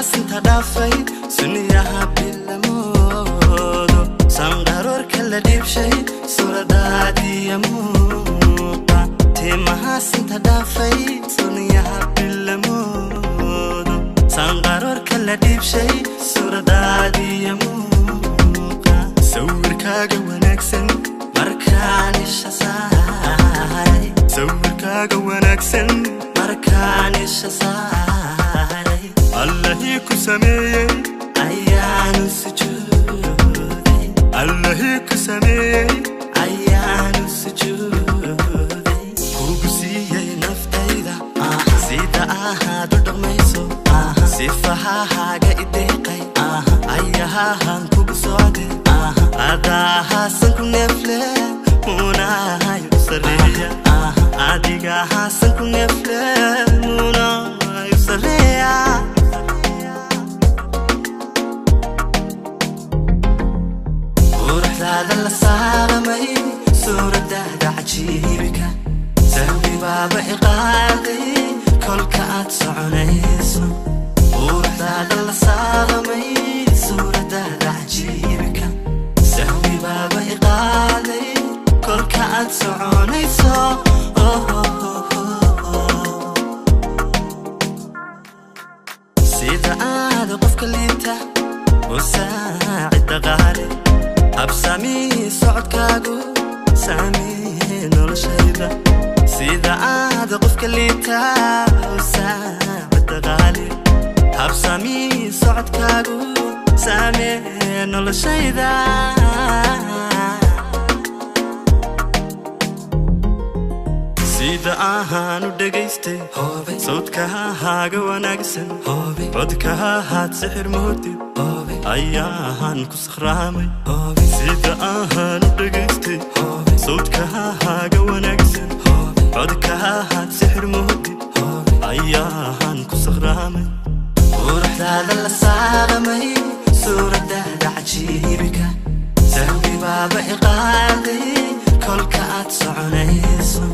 Timahaas inta dhaafay suniyaha bilamoodo, sanqaroorka la dhiibshay suuradaadiya muuqa. Timahaas inta dhaafay suniyaha bilamoodo, sanqaroorka la dhiibshay suuradaadiya muuqa. Sawirkaaga wanaagsan markaan isha saaray, sawirkaaga wanaagsan markaan isha saaray, Allahii ku sameeyey ayaanu sujuuday, Allahii ku sameeyey ayaanu sujuuday. Kugu siiyey naftayda, sida ahaad u dhaqmayso, sifahahaaga ideeqay, ayahahan kugu socde, adahaasan ku neefle munahay u sareeya, adigahaasan ku neefle munahay u sareeya. Quruxdaada la saaramay, suuradaada cajiibka, sahwi baaba iqaaday kolka aad soconayso. Quruxdaada la saaramay, suuradaada cajiibka, sahwi baaba iqaaday kolka aad soconayso. Sida aad qofka liita u saacida qaali, habsamii socodkaagu saamee noloshayda. Sida aad qofka liita u saacida qaali, habsamii socodkaagu saamee noloshayda. Sida ahaan u dhegaystay sawdkahaaga wanaagsan, codkahahaad sixir moodid, ayaahaan ku sakhraamay. Sida ahaan u dhegaystay sawdkahaaga wanaagsan, codkahahaad sixir moodid, ayaahaan ku sakhraamay. Quruxdaada la saaramay, suuradaada cajiibka, sahwi baaba iqaaday kolka aad soconayso.